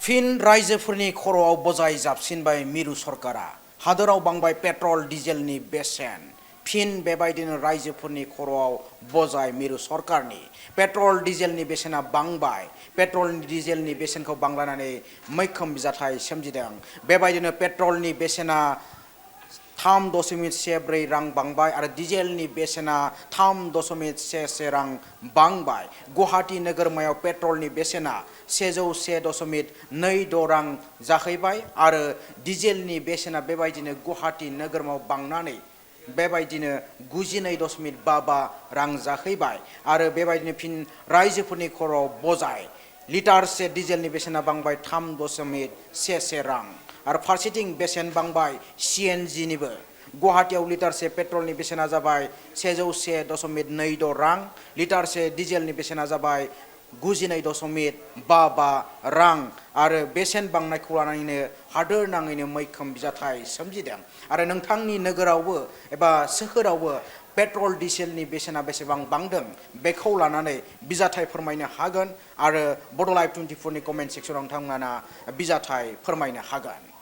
फिन रायजोफोरनि खर'आव बजाय जाबसिनबाय मिरु सरकारा हादोराव बांबाय पेट्रल डिजेलनि बेसेन फिन बेबायदिनो रायजोफोरनि खर'आव बजाय मिरु सरकारनि पेट्रल डिजेलनि बेसेना बांबाय पेट्रल डिजेलनि बेसेनखौ बांलायनानै मैखोम बिजाथाय सोमजिदों बेबायदिनो पेट्रलनि बेसेना 3.14 रां बांबाय आरो डिजेलनि बेसेना 3.11 रां बांबाय गुवाहाटी नोगोरमायाव पेट्रलनि बेसेना 101.26 रां जाहैबाय आरो डिजेलनि बेसेना बेबायदिनो गुवाहाटी नोगोरमायाव बांनानै बेबायदिनो 99.55 रां जाहैबाय आरो बेबायदिनो फिन रायजोफोरनि खर'आव बजाय लिटारसे डिजेलनि बेसेना बांबाय 3.11 रां आरो फारसेथिं बेसेन बांबाय CNG निबो गुवाहाटीयाव लिटारसे पेट्रलनि बेसेना जाबाय 101.26 रां लिटारसे डिजेलनि बेसेना जाबाय 99.55 रां आरो बेसेन बांनायखौ लानानैनो हादोर नाङैनो मैखोम बिजाथाय सोमजिदों आरो नोंथांनि नोगोरावबो एबा सोहोरावबो पेट्रल डिजेलनि बेसेना बेसेबां बांदों बेखौ लानानै बिजाथाय फोरमायनो हागोन आरो बड'लाइभ 24 नि कमेन्ट सेक्सनाव नोंथांमोना बिजाथाय फोरमायनो हागोन।